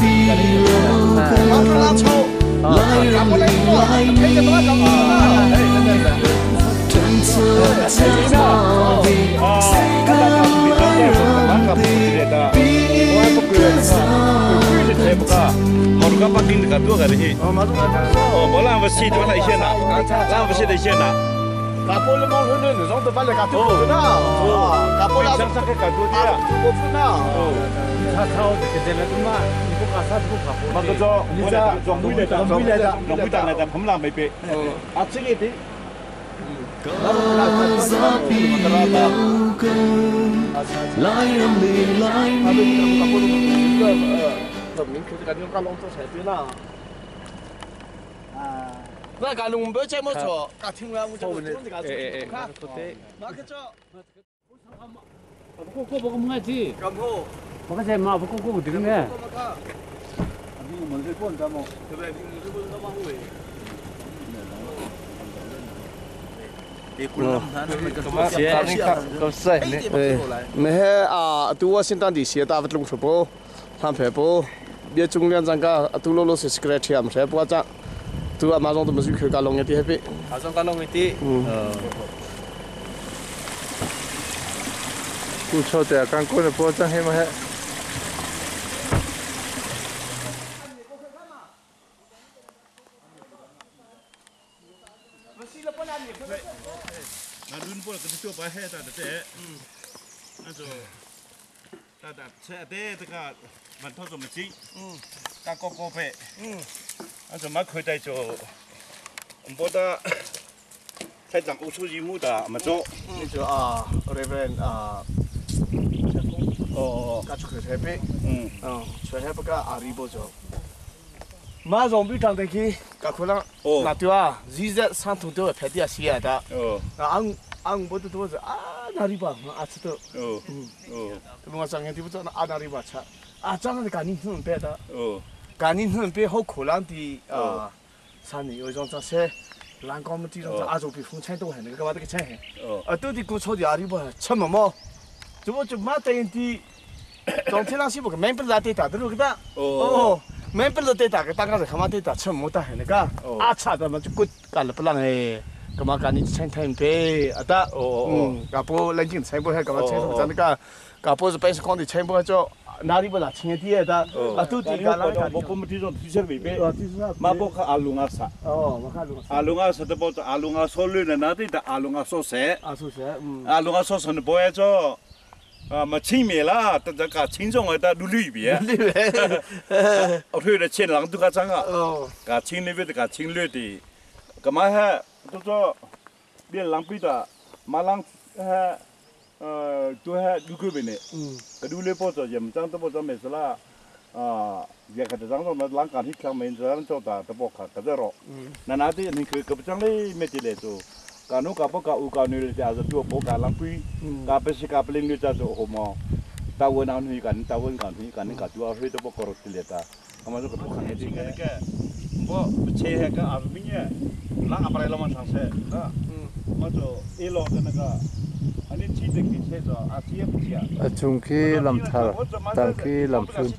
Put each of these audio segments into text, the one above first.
Zapi lo Lai ram le lai mi Ṭhancho cangmawi Lai ram te Piin kan sa Zapi lo ko Lairam le Laimi Mehe atu Washington DC ta va tlung hru pu hlam phe pu bia cung lian zang ka atu lo lo se secretary am hre pu cha tu ama zong tu ma zu ka long ti happy a zong ka long ti Ku cho te kan ko ne po chang he ma he. Ni cu Reverend ka chu he pe chu he pa ka ari bo jo ma zong bi tang te khi ka khulang na tua ZZ sang thung te phe tia sia da ang ang bo tu tu a na ri ba ma a chu to tu ma chang ti bu na a na ri ba cha a chang ka ni hnun pe da ka ni hnun pe ho khulang ti a 山里有一种这些，南高么地种这阿祖比风车都很那个嘛这个车很，啊到底古草的阿里不吃么么，这不就嘛等于的，当天那些不个门不拉对打的路个的，哦，门不拉对打个大概是他妈对打吃么打很那个，阿差的嘛就过干了不让哎，干嘛干你吃太白阿达，嗯，搞不冷静吃不还干嘛吃什么那个，搞不是本身讲的吃不叫。哪里不拿钱的的，啊都得干了。 我我们这种提前没备，马不看阿龙阿萨，哦，我看阿龙阿萨的包子，阿龙阿索绿的那里的阿龙阿索色，阿索色，嗯，阿龙阿索色的包一做，啊，嘛清明啦，大家搞轻松的，但绿绿边，绿边，我推了钱人都搞脏啊，搞青绿的，搞青绿的，干嘛还都做，别浪费的，马浪还。都还路口边的，个路里包着也唔脏，都包着没事啦。啊，也可得脏到那栏杆去墙面，这样做的都包卡，可得咯。那那啲你佢佢不脏嘞，没得来做。假如假不假有假女就系做保假人贵，假不是假不灵女就做好嘛。大温南去干，大温干去干，你假做阿水都不搞得来的。我们这个不看这个那个，我切那个阿明耶，那阿不来那么上车，那，我就一路的那个。 A chung khi lam thar, tang khi lam hlun.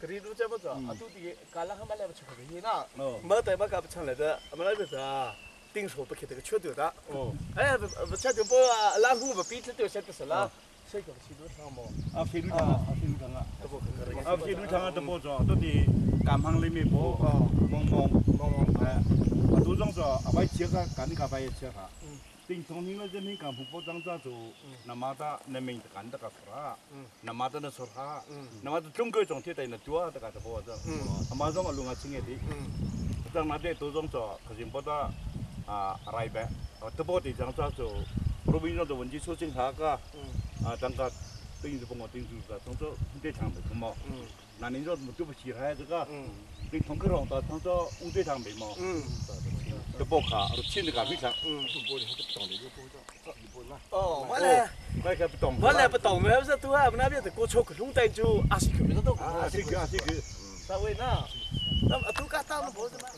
格里路这不走，啊，都得干了他妈来不吃可便宜呢。没得没干不成来的，没来不是顶手不开这个缺德的。哦。哎，不不吃就不拉户不比这都吃的是了。谁个去路上么？啊，去路上啊，去路上啊。啊，去路上啊，都不走，都得干行里面不，蒙蒙蒙蒙哎，啊，都种着，啊，白切个，干你个白切哈。定从你那这你干不不长着就，那么的那面干的个啥，那么的那说哈，那么的中国总体的那多的个的不着，阿妈种个路啊清一点，当那些都种着，可是不得啊来呗，啊，都不得长着就，罗宾上的文件出警察个，啊，当个等于是帮我顶住的，当做对场的么？那你说对不起还这个，你同个龙的当做五队场没么？这包卡，签的卡非常。哦，我嘞，我嘞不懂，我是都啊，那边的过错，龙带就阿西克，没得阿西克阿西克，稍微那，那么都干到了不是吗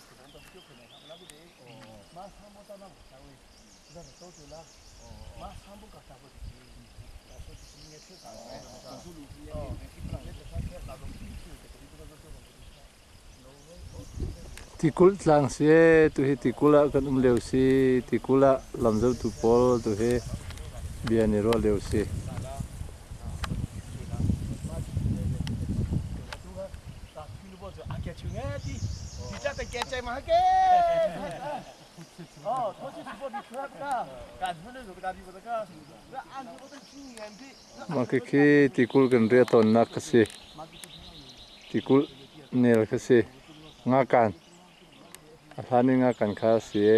？Tikulh tlang si ee, tuhi tikulh ah kan um lio si. Tikulh ah lamzotu pawl tuhi bia an i ruah lio si. Mah khikhi tikulh kan riah tawnnak a si. Tikulh nel kha si. Ngakan. A hlan in ngakan kha a si i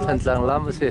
Thantlang lam a si.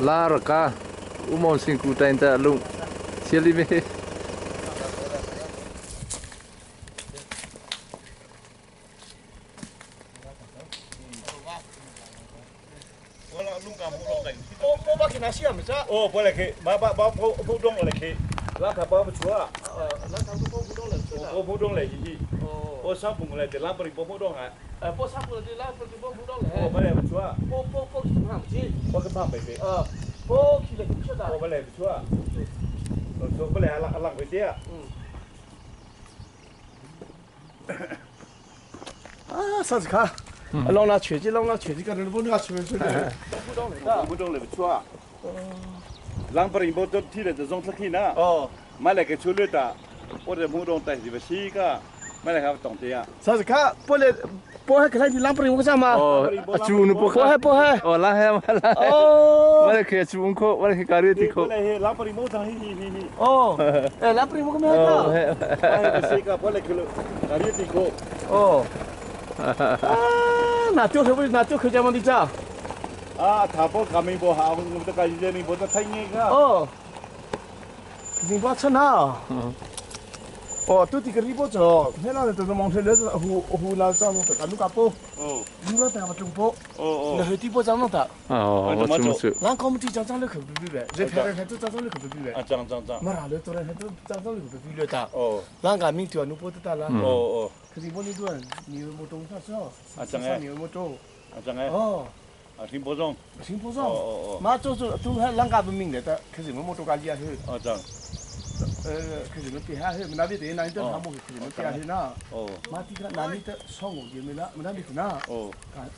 La raka umon sing ku tain ta lung siali me. 哦，过来去，把把把普普通来去，拉卡包不出啊。拉卡不普通来出啊。我普通来去。哦。我上半来，拉不里普通啊。哎，不上半来，拉不里普通来。我不来不出啊。不不不，去胖不去。我去胖北北。不去了，不出的。我不来不出啊。我不来，拉拉回去啊。嗯。啊，啥子卡？弄了瘸子，弄了瘸子，个人不弄瘸子。不动来不出啊。浪不灵不都提了这种出去呢。哦。买来个出来的，或者木东带是不是个？买来还不懂的呀？啥子卡？不来，不还给他你浪不灵我干嘛？哦，猪呢不？不还不还？哦，拉还嘛拉。哦。我来去猪口，我来去咖喱地口。浪不灵木当嘿嘿嘿。哦。哎，浪不灵木个没有？哎，不是个，不来去了，咖喱地口。哦。啊，那丢可不，那丢可家往里走。啊，他不卡明不好，我们这个人民不得太严个。哦。人不吃那。嗯。哦，都这个里边走，那那都是忙出来是湖湖南上弄的，俺们家不。哦。你那带么中包？哦哦。那后底部长弄的。哦，我怎么做？俺搞么地长长的可不比呗，这拍拍都长长的可不比呗。啊，长长长。没啥的，做来都长长的可不比了的。哦。俺家明天侬包得到了。哦哦。可是我那段你没中啥子哦？啊，真哎。你没中。啊，真哎。哦。啊，听不中。听不中。哦哦哦。妈做做都还啷个不明白的，可是我没做家里啊去。哦，真。可是我别下去，那边对那边他们可是我别下去那。哦。妈这个那里的上我的没那没那边去那。哦。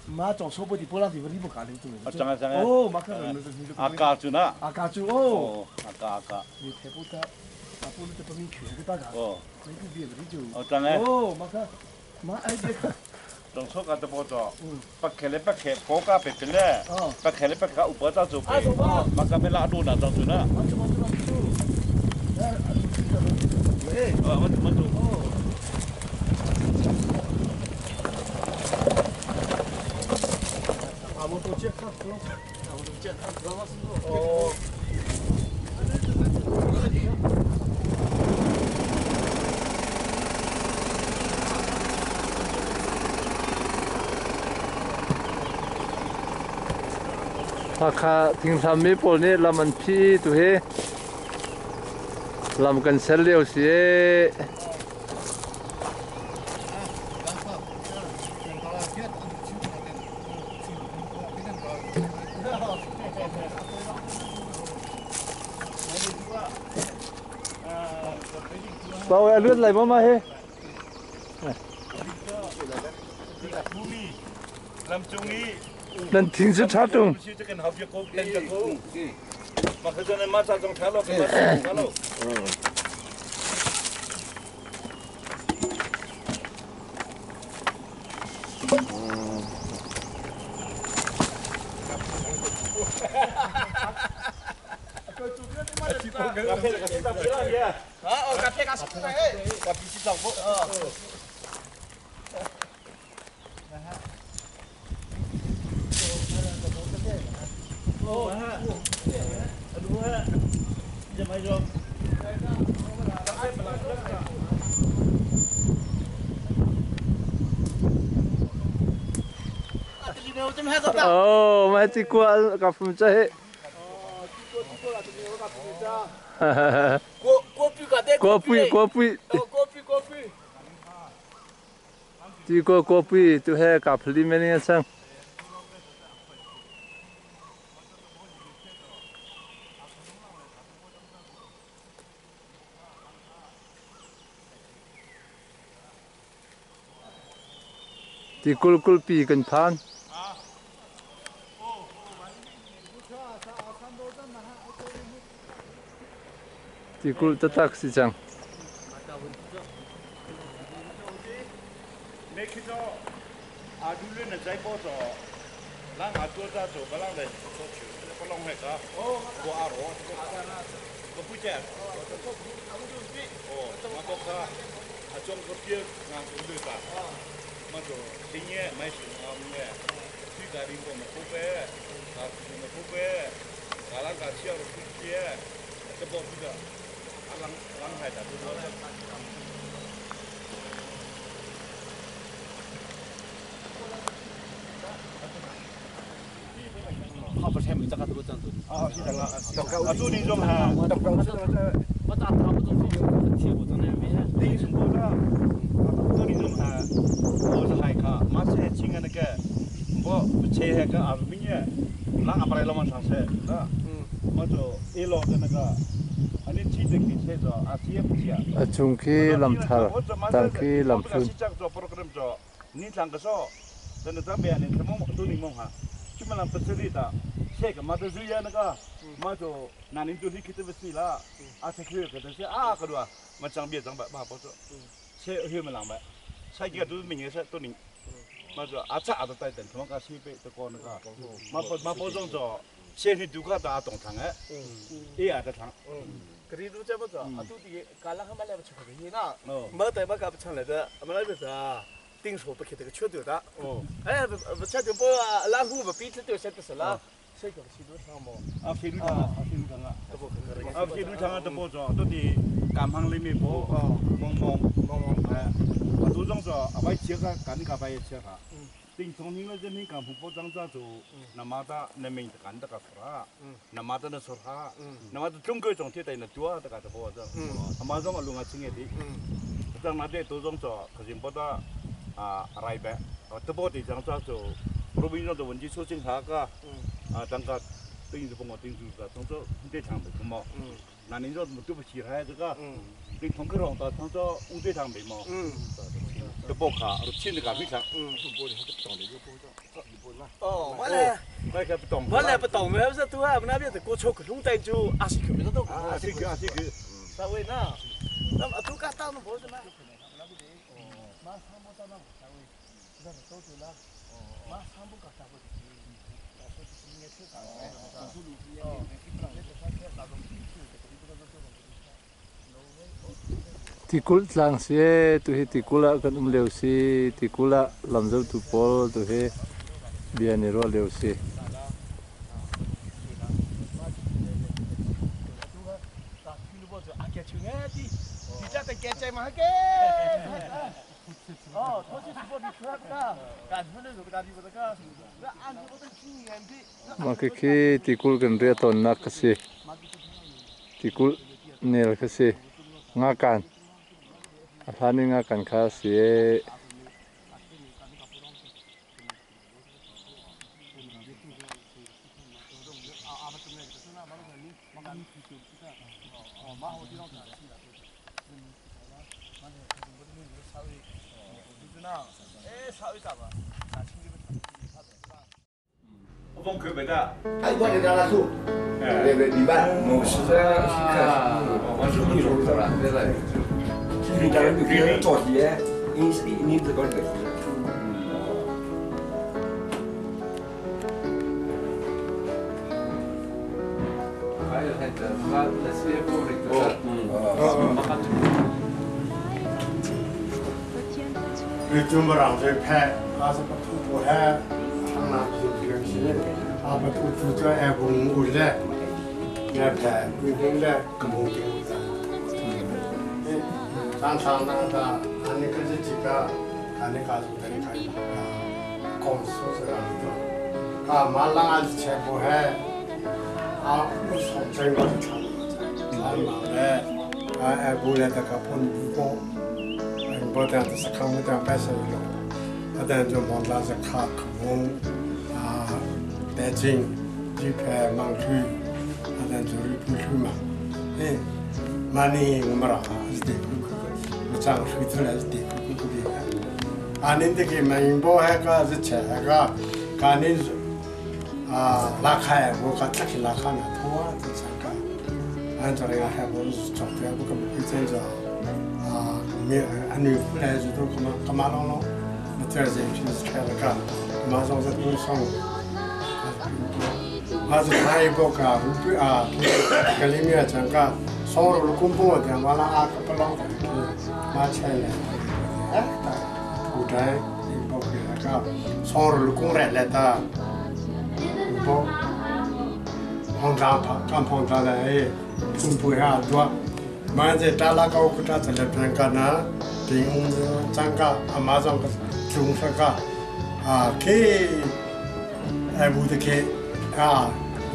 妈装手不的，不让地方你不干的做。啊，真啊真啊。哦，妈可能是。阿家住那。阿家住哦。阿家阿家。你太不得，阿不你这不明确个大家。哦。你不别的就。哦，真哎。哦，妈看，妈哎这个。当初个都不做，不开嘞不开，国家别别嘞，不开嘞不开，有保障做别，马个别拉路那当做呢。哦，我我做。阿摩多健康，阿摩多健康，哦。 Hakha thingthlam mi pawl nih lam an phi tu hi lam kan ser lio si. Bao ai lướt lại bao mà he. Nan thing chu tha tung. Oh, mai ti qua cà phê chơi. Qua pui. Ti qua qua pui tu he cà phê mê ni sang. Ti kul kul pi kan phan. Ti kul tatak si chang. A cung khi lam thar, tang khi lam hlun. Tikulh tlang si ee, tuhi tikulh ah kan um lio si. Tikulh ah lamzotu pawl tuhi bia an i ruah lio si. Mah khikhi tikulh kan riah tawnnak a si. Tikulh nel kha si. Ngakan. A hlan in ngakan kha a si ee.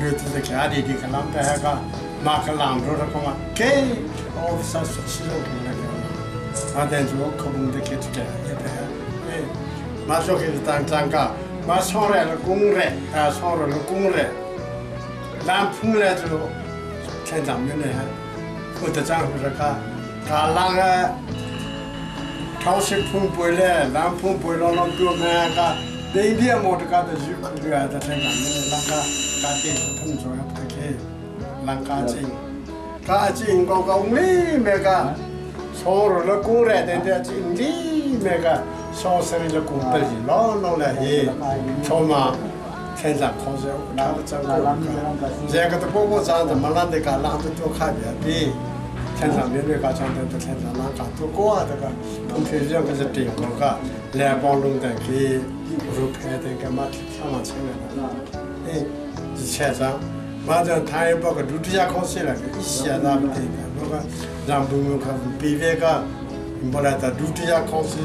六都是家里的个啷个个，马个啷着了个嘛，给我上十七路那个，啊，但是我可不得给这个一百，哎，马上给当张个，马上来了工人，啊，上来了工人，南碰来就天长面的，我的丈夫是个，他啷个，朝鲜碰不来，南碰不来，啷个那个。那边莫得搞的入口的啊，在天上面啷个搞电视通作不得去，啷个进，搞进个个里面个，收入了过来的的进里面个，收拾了工本是老老来的，错嘛？天上空是哪个走过？这个都个个长怎么啷的个啷的多看别的，天上面那个长的都天上啷个都过这个，同学这个是顶个个，两帮弄的去。如拍的干嘛上网去了？哎，以前上，反正他也包括入职家公司了，一些那不对的，那个让部门看比那个，没来的入职家公司，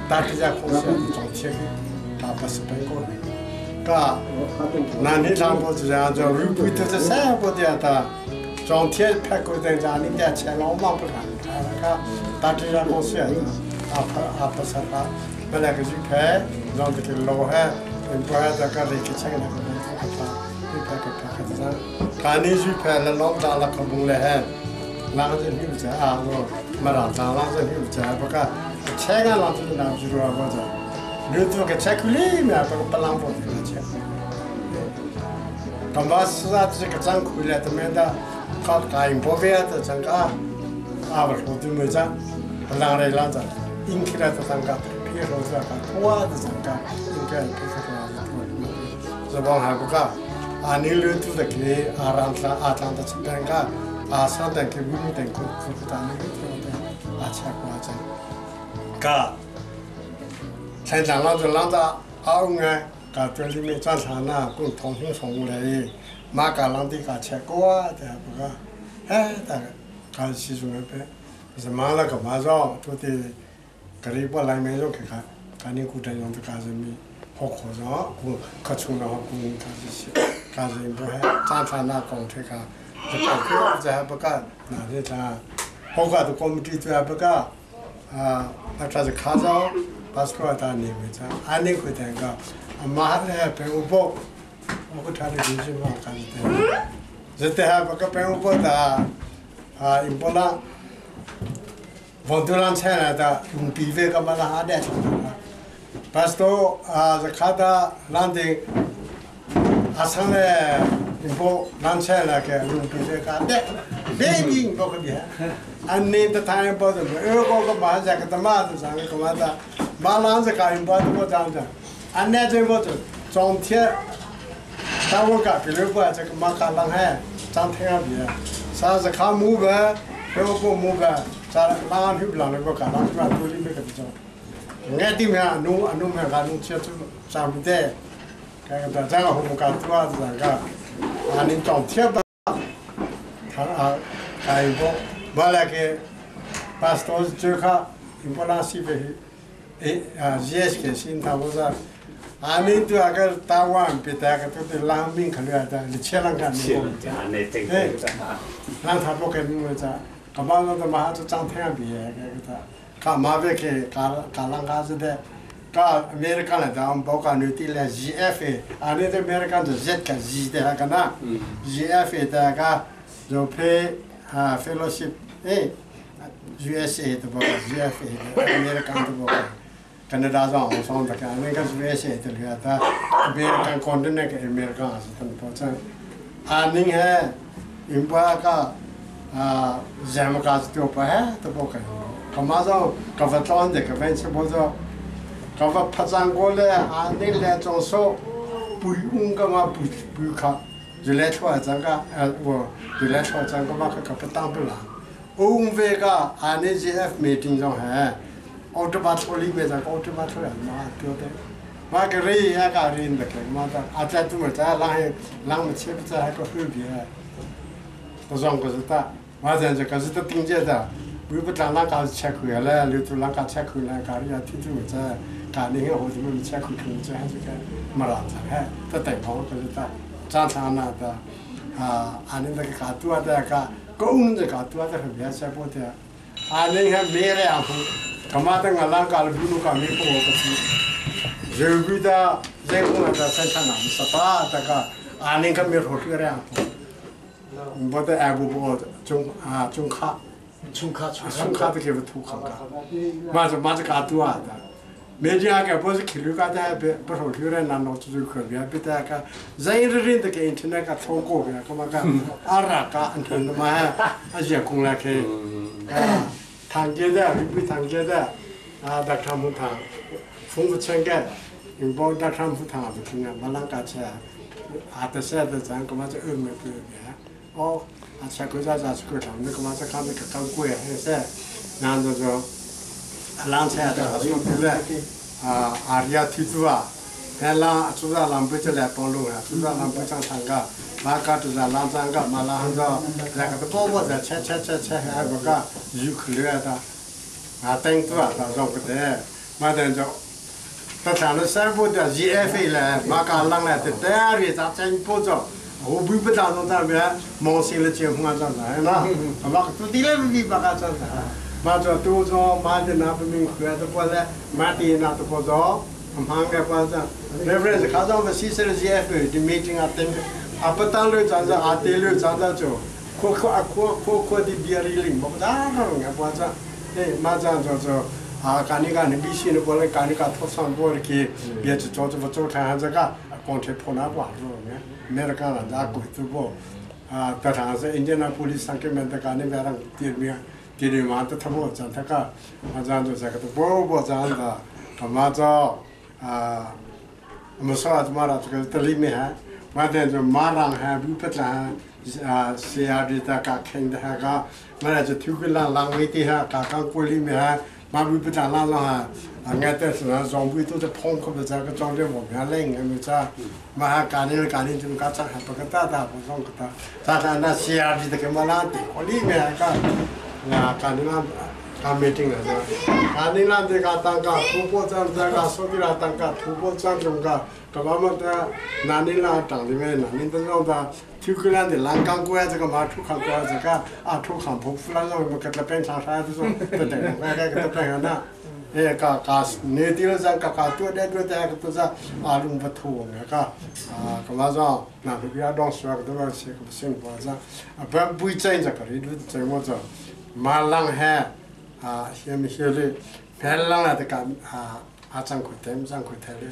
大职家公司总体大不是本国的，噶，那你上不是这样子，如果就是三不的的，总体拍过的家你点钱老忙不看，那个大职家公司阿不阿不是他。本来个就拍，让这个老汉，不爱这个那个钱那个他他，就拍个拍个这样，看你就拍了老大了可不来汉，那个人就在啊我，没让他那个人就在不个，钱个老子拿不住啊我这，你做个钱库里面不不浪费这个钱，他妈是啊这个账库里他们的，靠干不为的这个啊，啊不说就没账，浪来浪子，硬起来的这个。别说这个，我的这个应该不是说是往下不搞，啊，你留住的给阿让他阿张的吃饭个，阿上的给五的给给咱那个的阿吃瓜子，噶，才长啷子啷子阿五啊，噶这里面赚钱呢，共同心送来的，马嘎啷的噶吃瓜的不个，哎，大个，噶其中那边，是忙了个嘛着，都得。格里波来没有去看，看你古镇用的干什么？好课上，古可从那古干这些，干什么还咱咱那工程看，这搞课这还不干，那这咱好个都工地这还不干，啊，那这是卡着，巴斯克达你们这，安尼会那个，马来陪我跑，我个他的经济嘛干的，这得还不个陪我跑的，啊，因不啦。王都让菜来的，用比费干嘛让阿爹吃的？巴斯多啊，是卡达让的，阿上来，你不让菜来个用比费干的，别人不可比。安尼的太阳包的，二个个马上个他妈的上个干嘛的，马浪子干包的不这样子，安尼这不就中天，但我讲比如说这个马卡浪海，长太阳比，啥是卡木个，不过木个。咱拉去不拉那个干，拉去拉多里没个比较。我对面侬侬面干侬吃住上不得，这个咱个红干多啊是啥个？啊，你装铁吧，他啊，还有个，完了个，巴斯多是最卡，你不拉西北，哎啊，也是个新他不是，啊，你对那个台湾别大个都对浪面可能的，你切浪干你不，哎，让他不给你们在。干嘛那嘛就长太阳别个个他，干嘛别去干干啷个子的，干美国来的，我们包括内地来 GFA，啊，你在美国就 Z 个 Z 的那个呢，GFA 的个就配啊 fellowship，哎，USA 的包括 GFA 的，美国的包括，加拿大上上的个，那个 USA 的了，他美国广东那个美国是他们保证，啊，你看，因为个。啊，咱们家是丢不还都不可能。干嘛着？搞不装的，搞不吃不着，搞不拍张过来，啊，你来装修，不用干嘛不不靠，就来吃这个，我就来吃这个嘛，可可不当不了。我们这个啊，你这 F 没听上还，奥特巴托里面这个奥特巴托来嘛丢的，嘛个人也个人的个嘛的，啊在都么在啷啷么吃不在还个后边。都上个是的，晚上这个是都盯着的，为不长那个吃亏了，留住那个吃亏了，家里要听住在，家里后头们吃亏亏这还是个没让子还，都等跑个是的。张长那的啊，俺那个卡多的个，公的卡多的很别些不的，俺那个没两户，干嘛的俺啷个了，比如讲没不我不去，肉皮的人工的生产那么十八这个，俺那个没出去两户，我的爱不不中啊中卡，中卡中卡的给不土卡，嘛是嘛是卡多的。每天个不是去了个的，别不说去了，那脑子就可别别的个，人人人都给internet个操过个，干嘛个阿拉个internet嘛，啊些工来去，啊，堂街的，不堂街的，啊，大川普堂，丰富村个，你包大川普堂不听啊，没啷个吃，啊，得现在咱干嘛这欧美不个，哦，啊，吃个啥啥吃个啥，那干嘛这看那个刚贵，还是，然后就。浪菜的说对了，啊，阿里亚推主啊，但浪主要浪不就来帮路啊，主要浪不讲唱个，马家就是浪唱个，马浪着那个的包包在吃吃吃吃，还不个有可能的，啊，等主啊，他说不得，马等着，他唱了三部的 GFA 了，马家浪了的，第二月咱真不着。我不不当中那边毛线了结婚啊，这样那，马个都得了比巴个这样。嘛就都做嘛的那不明白的过来，嘛的那都不做，忙个不做。reference 卡上个西式的 GF 的 meeting 啊等，啊不当路站着啊对路站着做，可可啊可可可的别人领不咋个个不做，哎嘛这样做做啊干你干你必须的过来干你干脱上过去，别去做这不做看这个，光去破那挂住呢，没得干了，那鬼子不啊，得上是印第安police上给面的干你别让店面。地嘛都他不讲他个，嘛讲就这个都不不讲的，他嘛就啊，我们说啊嘛了这个这里面还，嘛的就马上还不不讲啊，谁啊的他个看的还个，嘛那就偷个浪浪为的哈，刚刚过里面还，嘛不不讲浪浪哈，啊，俺这是装备都是碰可不这个装的我们来，俺们这，嘛还干的干的就刚才还不个大大不装个大，咱咱那谁啊的个嘛浪的，我里面还个。那干你那干 meeting 了是吧？干你那这个当个突破站这个手机啦当个突破站中个，干嘛么的？那你那长的没？那你都让他出去了的，栏杆过来这个嘛，出看过来这个啊，出看不出来让我们给他变长啥子说，对对，我给他变那，哎，个个内地了咱个个多点多点个都是啊，弄不透那个啊，干嘛说？那不要当说个都要写个生活上，啊，不不挣这个，你都挣么着？马浪哈啊，下面写的，白浪来的干啊，阿张口袋，张口袋的，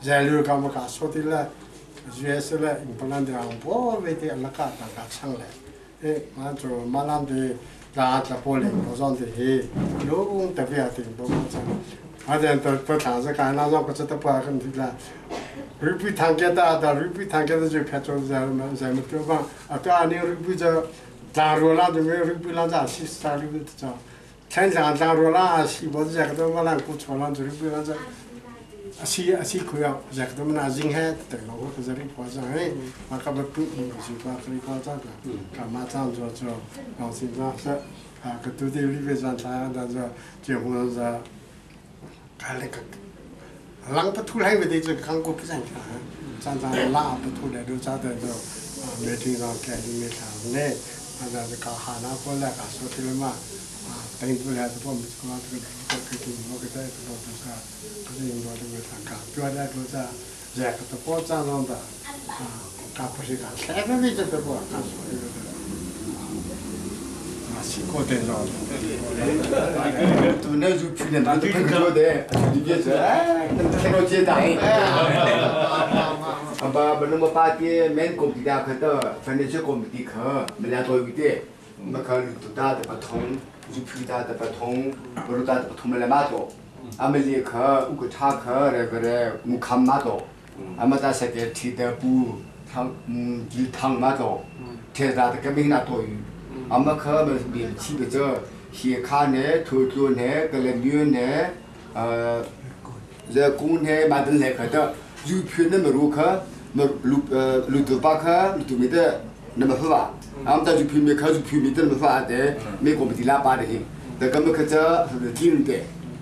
然后干么干说的了，原是了，不能的，我为的那个大家唱来，哎，俺做马浪的，咱这玻璃不上的嘿，老公特别的不讲，俺这都不谈是干那种不知道不很的了。日本堂给的，到日本堂给的就拍照在么在么地方，啊，对啊，你日本这。大罗拉就没有日本拉扎西啥日本的，天上大罗拉西不是这个都我那古村啷就日本拉扎，西西可要这个都那人海对了，我可是你夸张哎，我搞不不是夸你夸张的，干嘛这样做做，老实讲是啊，个都得日本上他那是结婚是，看那个，浪不出来没得这韩国不正常，常常浪不出来都咋的就啊，没听上开的没看呢。啊，那是搞哈那过来搞说的了嘛，啊，等不来就我们这个这个这个我给他这个都是，不是用到这个上搞，主要来都是这个都保障上的，啊，搞不是搞，三个位置都不搞说的个，啊，是过得着的。都那就去年都喷过的，就别说，哎，能听到接单。阿爸不那么把的免工地的可的，反正这工地可没两多有点，没考虑多大的不同，就皮大的不同，不如大的不同没来马多，俺们这可五个茶可那个的木看马多，俺们在些个提的不汤就汤马多，提大的个没那多余，俺们可没没起不着，写卡呢，头做呢，个来牛呢，这工呢马登来可的。就偏那么如可，么路路头巴克，路头没得那么好吧？俺们在就偏没可就偏没得那么好的，美国不的喇叭的嘿，那个么可这是金的，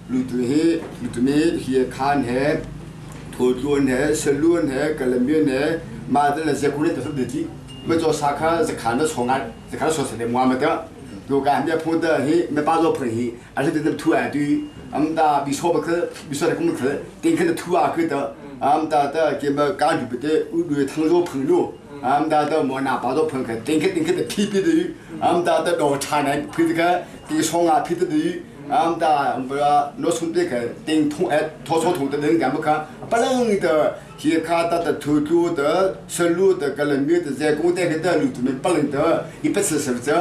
路头嘿，路头没些看嘿，头转嘿，石轮嘿，格林边嘿， Ma de le ze ku le de de ti. Me cho sa kha ze khan de so nga ze khan so se de mwa ma de. ดูการเนี่ยพูดเฮ้ไม่ป้าโลพรี而且对那土啊对，俺们打比说不去，比说的工资，顶可的土啊去的，俺们打的给么干就不得，我对汤肉朋友，俺们打的莫拿包肉朋克，顶可顶可的皮皮的，俺们打的老茶呢，皮这个顶双啊皮的的，俺们打不要老村这个顶通哎，拖拖通的人干不看，不能的，去看他的土著的、生路的、个人面的在工地的路子们不能的，一不吃是不是？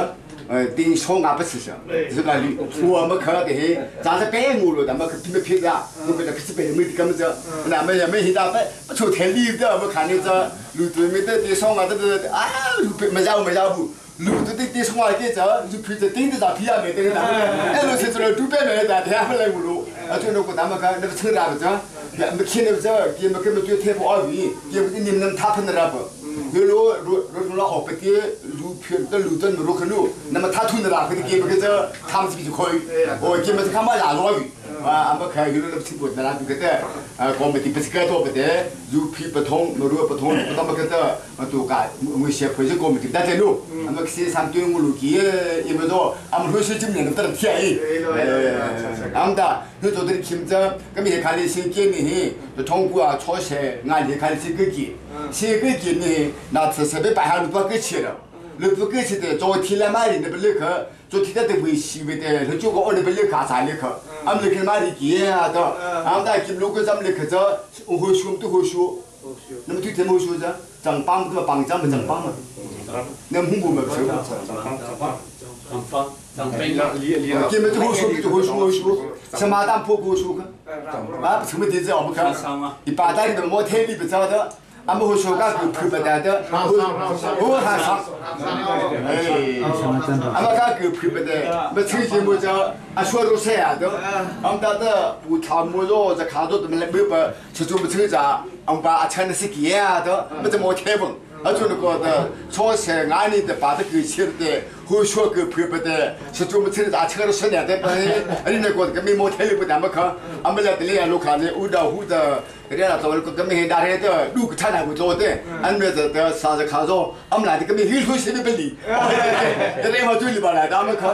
顶双啊不吃香，是个驴，我们看的嘿，咱是白我了，咱们可别骗子啊，我们那可是白没的，么子，那么也没其他不不出田里的，我看你这路对面的顶双啊，这这啊，没家没家不，路对的顶双啊，这这就骗子顶着咋骗啊没得的，哎，路是这个路边没的，天不来我路，啊，就那个咱们看那个村那个这，没看那个这，给没给没就天不二鱼，给你们能他喷的那不。如如如那后边的路片的路灯路可路，那么他吞的啦，可给不给这他们自己就可以，哦，给么是看嘛亚罗鱼，啊，俺们看有那个吃过那就给的，啊，我们的不是个多不得，路皮不通，路不通，不那么给的，都干，我先回去我们就在这路，俺们先上对我路给，也没说，俺们回去今年能得便宜，俺们的，你做的听着，搿么看的先给你，就通过啊，抄写，俺就看这个给。这个给呢，那次是被白下路不给去了，路不给去的，昨天来买的那不立刻，昨天的都会洗不的，他就个我那不立刻啥立刻，俺们立刻买的给啊的，俺们在给路过咱们立刻这，我会修都会修，那么对天会修着，长帮对吧？帮长不长帮嘛？那木木没修。长帮长兵，给们都会修，都会修会修，什么当破过修个？啊，不什么地子我们看，一般的都没天理不着的。俺们会说讲个皮不带的，我还上，哎，俺们讲个皮不带，没出去么叫啊说都谁啊的，俺们打的不他么着在卡着怎么来没把吃住不吃着，俺们把阿穿的是给啊的，没怎么开门。啊，就那个的，从前俺里的把这个吃的，会说个皮不带，吃住不吃着，吃了十年的，哎，你那个个没毛天里不咱们看，俺们来这里路看的，乌的乌的。人家做了个革命大的的，路个产量会做的，俺们这这啥子看着，俺们来的革命很出息的本领，这两毛嘴里边来，咱们看，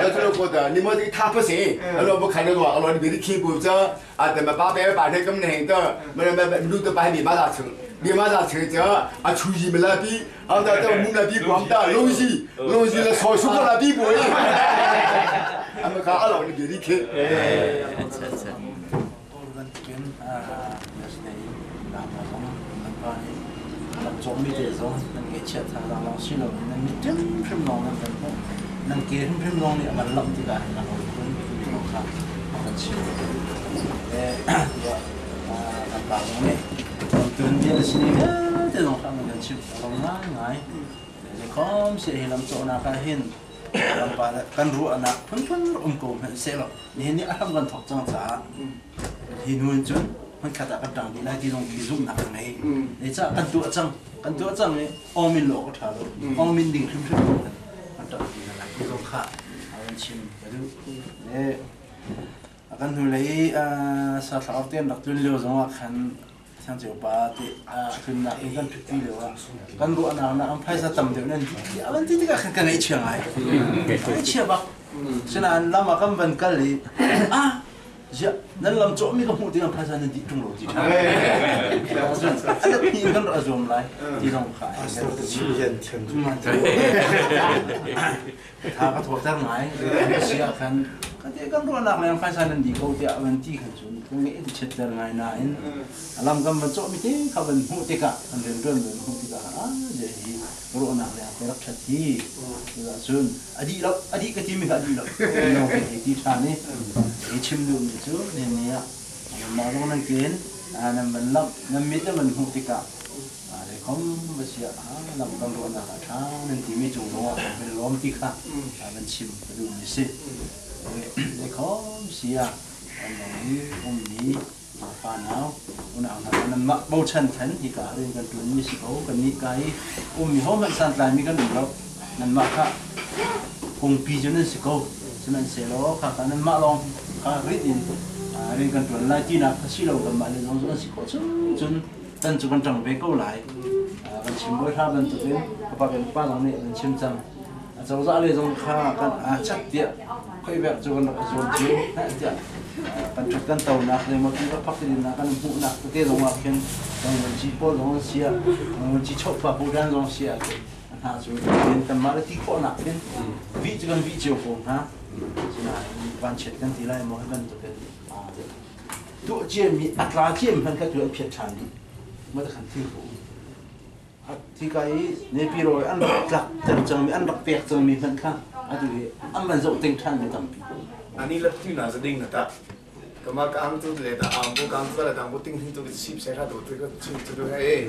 这这个的，你们这个他不行，老不看得多，老你别的听不着，啊，咱们880的革命的，没没没，路都把你马上成，你马上成这，啊，出去没来比，啊，这这木来比光大，东西东西来炒熟了比不，俺们看阿老你别的听。 Zong mi te zong nan nge chiat tha lang long si lo nan mi tim phim long nan kan po nan ke hrim hrim long ni aman lam ti ka nan ol kun mi lo kha kan chi e ya kan pa long ni tun bia si ni te zong kha man kan chi long ngai ngai le kom se hi lam cho na ka hin lam pa kan ru ana phun phun ko men se lo ni ni aram kan thok chang cha hi nun chun มันขัดกันต่างดีแล้วที่ตรงที่ซุ่มหนักไงในจ้ากันตัวจังกันตัวจังเนี่ยองมินโลก็ถามองมินดิ่งขึ้นขึ้นกันต่างดีนะที่ตรงขาเอาชิมไปดูเนี่ยกันดูเลยสาวสาวเตี้ยนดักจุนเลี้ยวจังหวะขันช่างเจียวปาติขึ้นหนักกันผิดที่เดียวกันรู้อันนั้นอันไพ่สตัมเดียวนั่นอันที่ที่กันกันไอเชียงไงไอเชียบักฉะนั้นเรามากันเป็นกันเลยอ่ะ nan lam cho mi ka mu ti ang phaisa nan di tung lo ti tha ala pi kan ra zom lai ti dong kha tha ka thok tar ngai sia khan ka te kan ro nak lang phaisa nan di ko ti awan ti khan chun tu nge ti chet tar ngai na in alam kam ban cho mi te kha ban hu te ka an ren ren hu ti ka a je hi ro nak lang te rak that hi la chun adi lo adi ka ti mi ka adi lo no ke ti tha ni e chim du mi chu ne ne ya ma lo nan ken nan ban lam nan mi te man hu ti ka le khom ba sia lam kam ro na ka tha nan ti mi chung lo ben lom ti kha ban chim du mi se le khom sia an lo ni om ni pa nau una nan ma bo chan than hi ka rin kan tun mi si ko kan ni kai um mi ho man san tlai mi kan lo nan ma kha kong pi chu nan si ko มันเสลอค่ะกันนั้นมาลองค่ะริดินเรื่องการตรวจไล่ที่นักสิเรากันมาเลยน้องจนสิขอจนจน Tan cu kan ṭang ve ko lai. Kan chim bawi hla bantukin ka pa kan pa zong nih an chim cang. A cozah le zong kha kan aa chat tiah khoi vek cu kan rak i zuam cio tiah kan ṭhut kan tonak le maw ti phak ti nak kan hmuhnak tete zong ah khin ci pawl zong an sia ci chawhpa program zong sia hna cu kanmah le ti khawhnak khin vih cu kan vih cio ko hna. Sinain vanchiat kan ti lai maw hi bantukin tuah ciami a tla ciami hmanh kha tu an phiat ṭhan dih. Ma ta khan thil ko. Hika i Nepiro i an rak tlak ter cangmi an rak pek cangmi hmanh kha atu hi an van zoh ting ṭhan mi tampi. Ani la tu na zading na ta. Kama ka ang tu le ta ang bu kang tu le tang bu ting hin tu sip se kha tu tu ko chim tu tu he.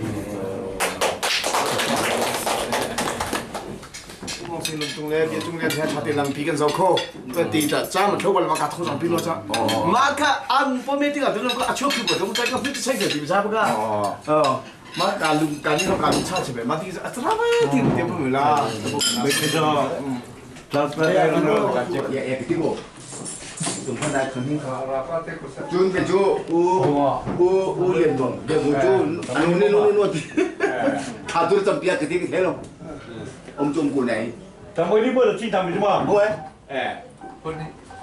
Mong sin lung tung le bia tung le the thate lang pi kan zo kho. Ta ti ta cha ma tho bal ma ka tho zong pi lo cha. Ma ka an po me ti ka tu ka a chok khu ko tu ta ka fit sai ke ti cha ba ka. Ma ka lung ka ni ka lung cha che be ma ti a tra ba ti te bu la. Be ke jo. Transfer ya ya ti ko. 准备就五五五点钟，别五就努力努力努力，他都怎别给这个天了，我们中国呢？咱们你不是经常没嘛？不会，哎，我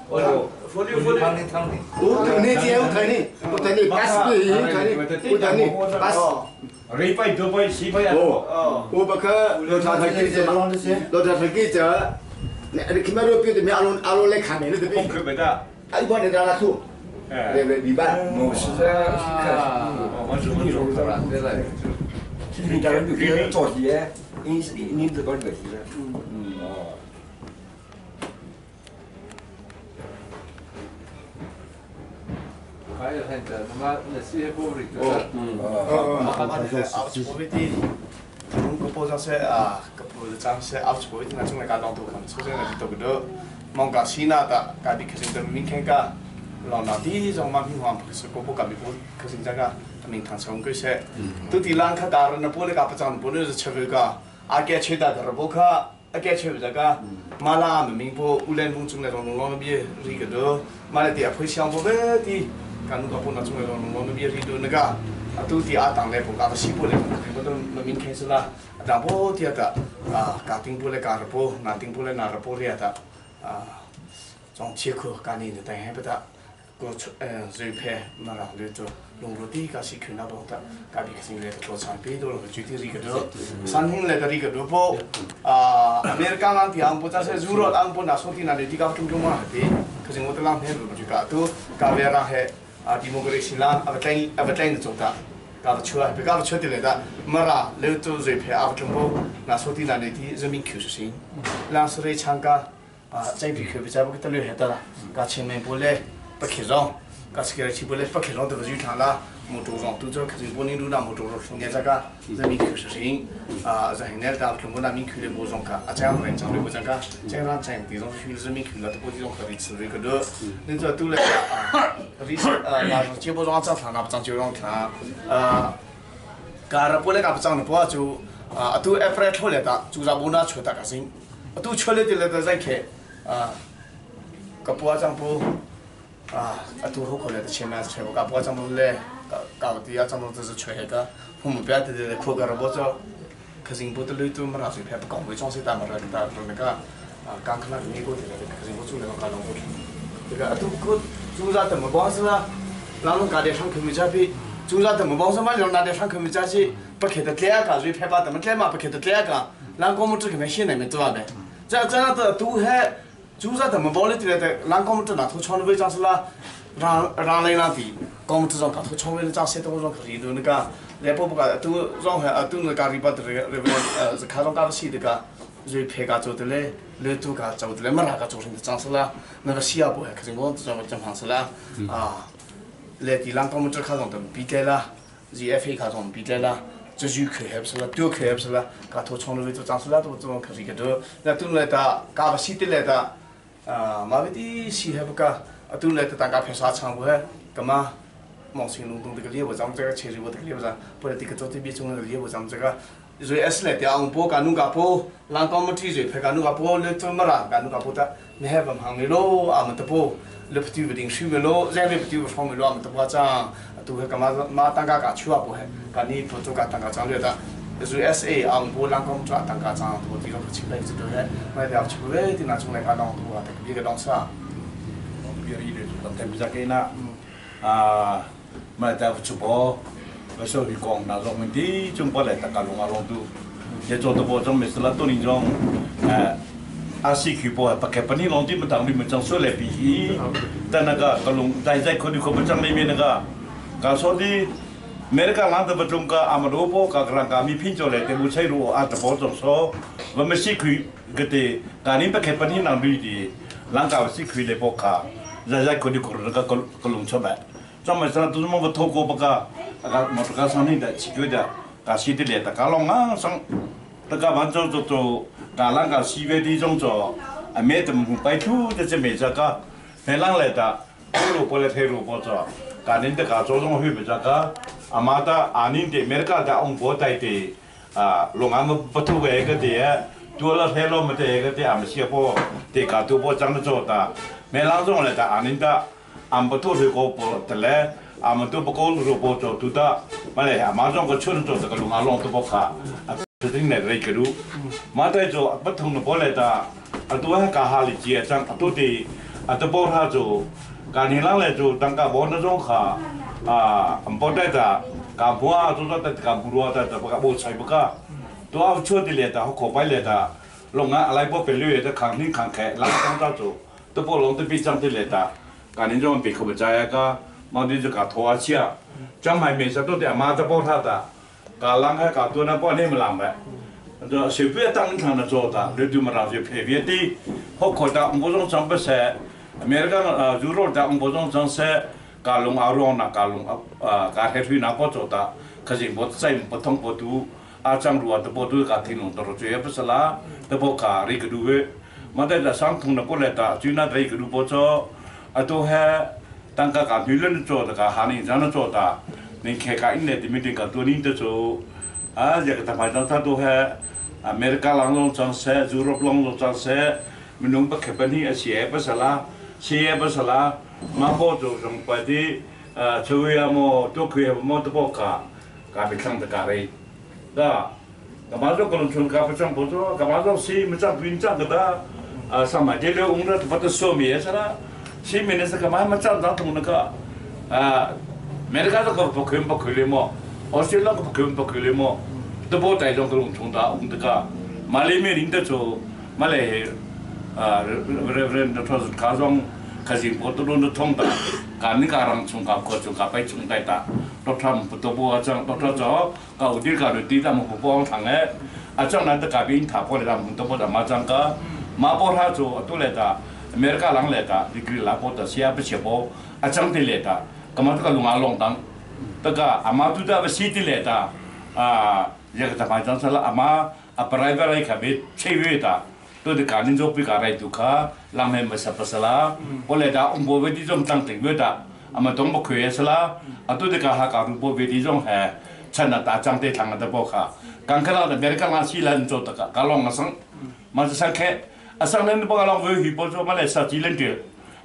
我我汤你汤你，我等你姐，我等你，我等你，八十对，等你，我等你，八十。礼拜多拜四拜啊！哦，我不可老太太记者，老太太记者，你你起码都表得没阿龙阿龙来看你了，对不对？啊，一般人家拉住，对对，礼拜。我是在看，我是我是对了，你家人就给着急，你你这个热心。嗯哦。还有很多他妈那些玻璃的，嗯，啊，我们的，中国包装些啊，个包装些啊，我们那种来家当都看，首先来是都个都，忙个西那的，家里可是都明天个，老那啲种嘛平黄，是个不家里不可是这个，明堂上个些，都地兰卡达人那玻璃个不装，玻璃是吃不个，阿给吹的个不卡，阿给吹这个，马拉明波乌兰风中来种农那边这个都，马来的配香不呗的。kan ka pun na chung lo lo no bi ri du na ga atu ti a tang le po ka si po le ko to ma min khe sala da po ti ta a ka ting po le ka ra po na ting po le na ra po ri ta a chong che ko ka ni de ta he pa ta ko zui phe ma ra le to long ro ti ka si khu na bo ta ka bi ka sing le to chan pi do lo ju ti ri ka do san hing le ka ri ka do po a america lang ti ang po ta se zu ro ang po na so ti na le ti ka tung tung ma ti ka sing mo ta lang he bu ju ka tu ka ve ra he 啊，democracy 啦，啊不等啊不等做的，搞不出来，别搞不出的来的，没啦，留做瑞片啊不中国，那说的那那的人民口实行，那是来参加啊，这边可不在不给他留下的了，搞前面不来不开张，搞这个去不来不开张都不就场了。木头上都做，可是柏林路那木头上中间这个人民口实行啊，在那大中国那民口的木上卡，啊这样人长的木上卡，这样这样地方去人民口了，都不地方可以吃这个的，你这都来啊，你是那接不上这场那不长就让看啊，干了不来干不长的不就啊都 April 出来的，就让我那出大个星，都出来的来的再看啊，个不长不啊，都好可来的前面全部个不长不来。搞的要怎么就是缺那个，我们不要得得苦个了，我做，可是不得累都没拿水片不讲，没装水打嘛，打那个啊，刚看那个美国的那个，可是我做那个搞弄过去，这个都可做啥怎么帮是啦？那侬干点上口没加比，做啥怎么帮是嘛？两拿点上口没加去，不开得两个，水片把怎么两嘛不开得两个，那我们这个没现在没做呗，这这样子都还做啥怎么帮的的的，那我们这那头穿的违章是啦，让让来让地。我们这种搞头从为了涨些多种可以都那个，来不不搞都让还啊都那个里边的那个呃是看中搞不起这个，就拍个做的嘞，来都个做的嘞，没哪个做成的涨死了，那个西亚不还可是我这种正常死了啊，来地上我们这看中都比得了，GFA 看中比得了。这就可还不是了，都可还不是了，搞头从了为做涨死了，都这种可是个都，那都来的搞不起的来的，啊，马为的西还不搞，啊都来的大家拍啥场不还干嘛？望新隆冬这个猎物咱们这个切入我这个猎物上，不然这个做这边中的猎物咱们这个 US le tia ong po ka nu ka po lang committee zui phe ka nu ka po le tu mara ka nu ka po ta me he bam hang me lo a ma ta po le ptu ba ding shu me lo zeng le ptu ba phong me lo a ma ta po cha tu he ka ma ma tang ka ka chua po he ka ni po tu ka tang ka chang le ta USA ang po lang kom cha tang ka chang tu ti lo chi lai chu he mai da chu ve ti na chung le ka dong tu ta bi ka dong sa bi ri le tu ta bi za ke na a ma ta chu bo ba so hi kong na zong di chung pa le ta ka long a long tu ye cho to bo chong me sla to ni jong a si khi bo pa ke pa ni long ti ma tang ni ma chang so le bi hi ta na ka ka long dai dai ko ni ko ma chang le me na ka ka so di America lang ta ba chung ka amado bo ka krang ka mi phin cho le te bu chai ru a ta bo chong so ba ma si khi ke te ka ni pa ke pa ni nang bi di lang ka si khi le bo ka zai zai ko ni ko ka ka long cho ba 专门上都是么个透过不个，那个摩托车上面的起个的，搞西的来的，搞龙啊上，那个完做做做，搞啷个西边的种做，啊没怎么白土的这没这个，没啷来的，不如不来退路不做，搞恁的搞做种会不这个，阿妈的阿恁的没个的翁婆带的，啊龙啊么不土个个的，多了退路没得个的，阿们些不得搞都不长得做的，没啷种来的阿恁的。俺不都是个不得嘞，俺们都不搞路不做都得，嘛嘞，马上个村做这个路阿龙都不卡，啊，决定来来个路，马在做不同的不来的，啊都还干哈里接账，啊都得，啊都包他做，干你啷来做，当个包那种卡，啊，俺包带的，干不啊，做做的干不罗的，不干不菜不干，都要出的来的，好可白来的，龙啊来不别略的扛你扛开，啷当他做，都不龙都别涨的来的。การนี้จะมันปิดขบใจก็มาดีจะกัดทัวเชียจังไม่มีสักตัวแต่มาจะบอกท่าตากาลังให้กาตัวนั้นป้อนให้มันหลังไปจะเสียเบี้ยตั้งทางนั้น做的，你就มาเราจะเพเวียดีพวกคนต่างบุญจงไปเสอเมริกายุโรปต่างบุญจงเสกาลงอารมณ์นะกาลงกาเฮทุยนะพ่อ做的，可是我在不通不读，阿张如啊都不读กา听龙都是不是啦，都不卡里个读的，มาได้แต่สังทงนะก็เลยตาจีน่าได้个读不做。啊，都系当个个女人做的个，哈尼这样做的，你看个印尼的面对个多年的做，啊，这个他们讲他都系อเมริกาหลังลงจังเสยุโรปลงลงจังเสมันนุ่งปะเขปนี่เสียภาษาละเสียภาษาละมาโบจูจงไปที่ช่วยโมตัวคุยโมตัวบอกกะกะไปทั้งตะกะเลยก็กะมา做กลุ่มชนกะไปจังโบ做กะมา做西มันจังวินจังกะตาสมัยเดียวองค์รัฐบาลสมีใช่ละ西面的是干嘛？没长长同那个，啊，美国这个不肯不肯的么？澳洲那个不肯不肯的么？都不带种个农村的，我们这个马来面领的做，马来啊，人人他是卡上，可是我都弄得通的，干你个人从搞个从搞ไป从带的，都他们不都不讲，都他做，搞啲搞啲他们不帮糖的，啊，这样的改变他过来他们都不怎么讲个，马波他做都来的。อเมริกาหลังเลยตาดีกรีลาโปตัดเสียไปเสียโบอาจังติเลตากำมันก็ลงอาลงตังตะกะอามาตุดาไปซีติเลตาอ่าอยากจะไปจังสละอามาอัปไรไปไรขับเชวิตาตัวเด็กการนิจบไปการไรตุขาลังเฮมสับสละโอเลตาองค์โบเวทีจงตั้งถึงเวตาอามาต้องบอกคุยสละอาตัวเด็กหาการุโบเวทีจงแห่ฉันน่ะตาจังเตทางอันตะบอกค่ะกังขลาอเมริกาลาซีลันโจตะกะกาลองมาสังมาจะสังแค่อาสังนั้นพวกเราเวทีปอมาเลเซียจีเลนเดีย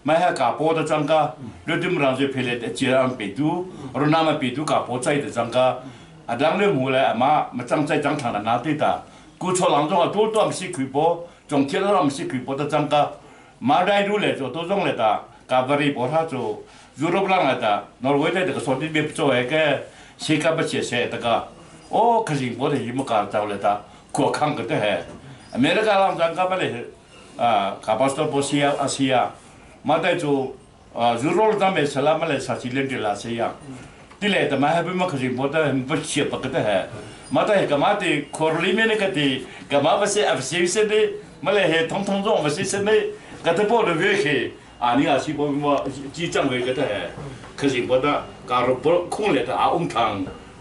ไม่ให้กาโปตจังกะเรื่องที่มันจะเพลเจียนไปดูรนามาไปดูกาโปใจ的จังกะอาดังเรื่องหูเลยอามามาจังใจจังทางนาติตากูชอหลังจงตัวตัวไม่ใช่คุยปอจงเที่ยวเราไม่ใช่คุยปอตจังกะมาได้ดูเลยตัวจงเลยตากาบริปอท่าจูยุโรปล่างเลยตานอร์เวย์ได้แต่ก็สอนที่เบียบโจเอกเชกับเชเชตะกะโอ้ขจิงปอที่มกาเจ้าเลยตาขวข้างกันเถอะอเมริกาหลังจังกะไปเลย卡巴斯多波西亚阿西亚，马代做ยุโรปตามเสลามาเลเซียจีเลนเดลาเซียที่เลยแต่มาให้เป็นมาขจิงปอแต่不เชียบปกติเหมาแต่กมาที่คอร์ลีเมนกติกมาภาษาอัฟซีเซนมาเลยเหทงทงจงภาษาเซนกติปอดเวกอันนี้อาชีพว่าจีจังเวกติเหขจิงปอแต่การบคงเลยแต่อาองทาง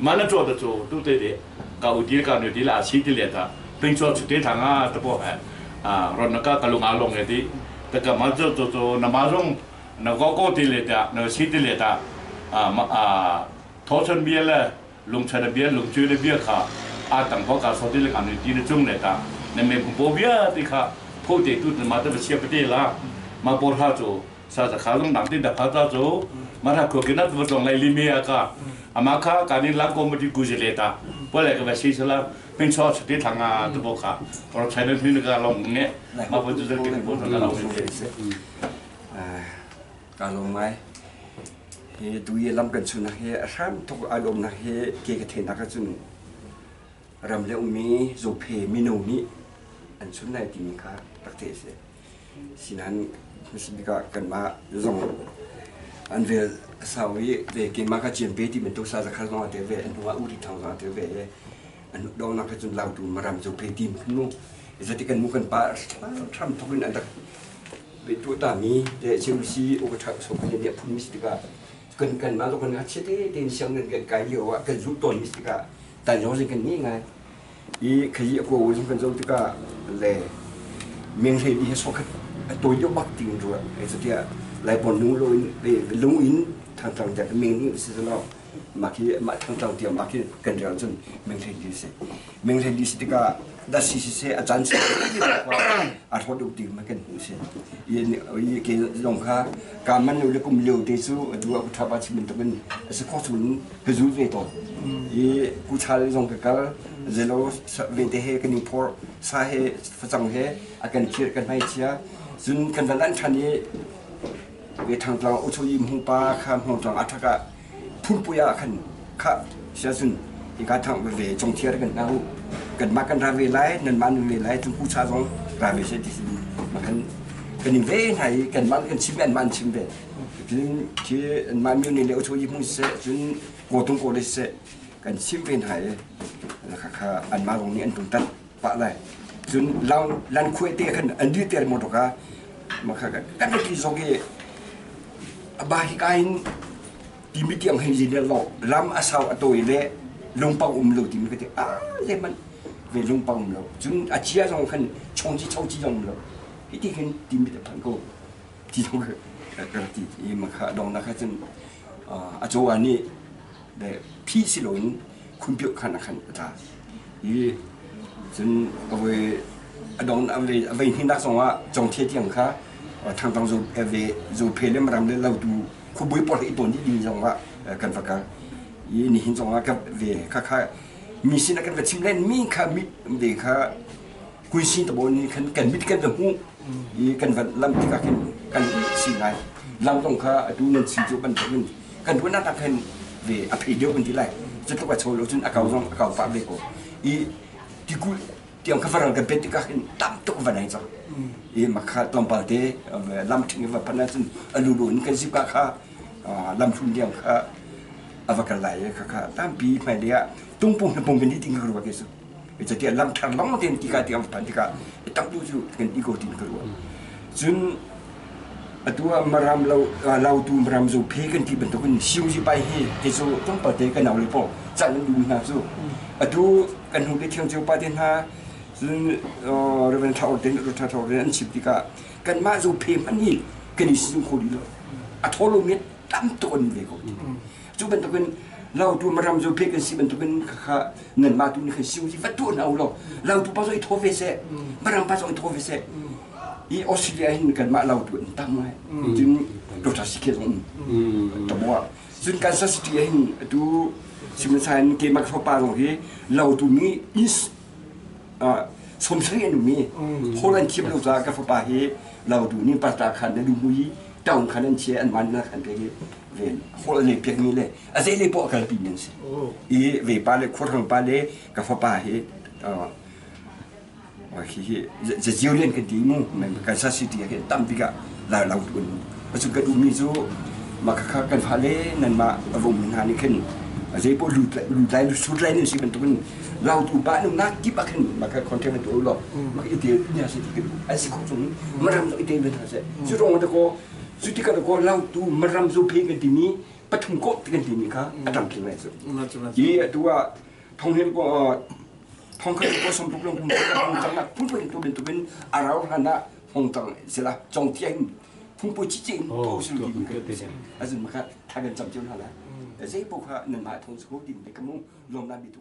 มัน做的做都对的，搞ดี搞ดีละอาชีพที่เลยแต่เป็น做出ที่ทางอ่ะแต่พอเหอ่ารถนักกะลุงอาลงเลยที่แต่ก็มา做做做那มาส่ง那个个ที่เลยแต่那ชีที่เลยแต่อ่ามาอ่าทอชันเบียร์เลยลุงชันเบียร์ลุงจุยเบียร์ค่ะ A tang ho ka so ti le kam ni ti na chung le ta na me po bia ti kha pho te tu ma ta chia pate la ma por ha chu sa za kha long dang ti da pha ta chu ma ra ko kina tu tong lai li me ka ama kha ka ni la committee ku je le ta po le ka ba si sala pin cho chu ti thang a tu bo kha por chai na ni ka long nge ma po chu ke po ka lo Ka lawm ngai. Hi tu i lam kan chun hi a hram thok a lawmnak hi ke ka thenak ahcun ram le ummi zophe mino nih an chun lai timi kha rak theih a si. Sinain hmasabik ah kanmah zong an vel a sau i ve keimah ka ciampe ti bantuk sa zakhat zong a tel ve, an hnu ah uri thang zong a tel ve i an dongnak he cun lautu maram zophe tim khan mu. Zati kan mu kan pa hram thok in an rak tuahtami le CMC upa sokhan nih a phunmi si tikah kan kanmah zong kan ngakchia tein sianginn kan kai lio ah kan zulh tawnmi si tikah tanzawng zing kan ngei ngai i khayi a kaw zong kan zoh tikah le meng hlei li he sokhat a tawi deuh bak tiin ruah zeitiah Laipon lung lo in lung in thangtlang tiang meng ning si lo mah khi mah thangtlang tiang mah khi kan rel cun meng hlei li si meng hlei li si tikah dasi siseh a caan si a hrawt deuh ti ma kan hmuh si i ke zong kha ka man lo le kum lio te cu atu a tha pa chim bantuk in a si khawh chung ka zul ve tawn i kuchal zong ka kal zelo ve te he kan phor sa he facang he a kan khir kan hmai chia cun kan van an than i ve thangtlang uchu yi hmung pa kha hmung tlang athaka phunpui ah khan khah sia cun hika thang ve congthiar kan hna u kanmah kan ra ve lai nanmah nan ve lai cu cha zong ra ve se ti sin ma kan kan in ve hna i kanmah kan chim anmah an chim ve cun khi anmah mi ne le uchu yi hmung siseh cun kawtung ko le siseh kan chim ve hna i kha anmah zong nih an tung tat pah lai cun lan khuai te khan an dir ter motor ka ma kha kan ti zong i aba hi ka in timi tiang hei zin lo lam a sau a tawi le lungpang um lo timi ka ti a le man ve lungpang um lo cun a chia zong khan chong chi chong chi zong um lo hi ti khin timi te phan ko ti zong ka ti i ma kha dong na kha cun a chawa nih le phi si loin khunpiok khan a khan a tla i cun a voi a dong a voi a voi hnihnak zongah congthia tiang kha thangtang zo ve zo phe le maram le lautu khuabui pawl i tawn dih ding zongah kan va kal i nihin zongah ka ve kha kha mi sin kan va chim len mi kha mit ve kha kuisin tabo ni khan kan mit kan va hmu i kan van lam tikah khin kan si ngai lam zong kha atu nan si cu bantukin kan ruahnak ah khan ve a phei deuh kan ti lai cutluk a cho lo cun a kau zong a kau pah ve ko i tikulh tiang kha varal kan pet tikah khin tam tuk van ai cang i makha tlawmpal te lam ṭhing va pan ahcun a lulu in kan zip kha lam hlun tiang kha a va kal lai kha kha tampi hmailei ah tungpung hnapung kan ni ting ka ruah ke su Zeicahtiah lam thar lawng tein tika tiang phan tikah tam tu cu kan ti ko tin ka ruah. Cun atu ah maram lo lautu maram zo phe kan ti bantukin siu pai hi te cu tlawmpal te kan nau le po chan an duh hna cu atu kan hnu te thiang cio pa te hna cun Reverend Tha Or te Tha Or te an chim tikah kanmah zo phe hman hi kan i sizung kho dih lo a thaw lo mi tam tuk an ve ko cu bantukin lautu maram zo phe kan si bantukin khakha nanmah tu nih khan siu hi va tuah hna u law lautu pa zong i thaw ve seh maram pa zong i thaw ve seh i Australia hin kanmah lautu an tam ngai cun Dr. Sikhe zong um tabua cun Kansas City ah hin atu simasain keimah ka pa zong hi lautu mi is sawmsarih an um i Holland thiam lo caah ka fapa hi lautu nih pasta khan na lumui town khan an chia an man na khan pe ve hol le piak mi le a zei le poh kalpi mi an si i ve pa le khuarang pa le ka fapa hi hi hi zaziu len kan ti mu Kansas City ah tam bik ah la lo tu acu ka duh mi cu ma kha kan fa le nan ma avung hna nih khin zei poh lut lut lai sut lai nan si bantukin lautu pa nu nak kip ah khin ma kha contact na tu lo ma ite nya se ti an si kho chung maram ite ben ha se cu rong ta ko cu tikah ko lautu maram zu phe kan timi pathum ko kan timi kha a tam tling lai cu i atu ah thong hin ko thong kha ko som tuk long hung tang nak phun phun tu ben tu ben arau hana hong tang sila chong thiang phung pu chi chi to su ti azun ma kha tha kan cham chiu na la zei po kha nan ma thong su din be kamu lom na bi tu.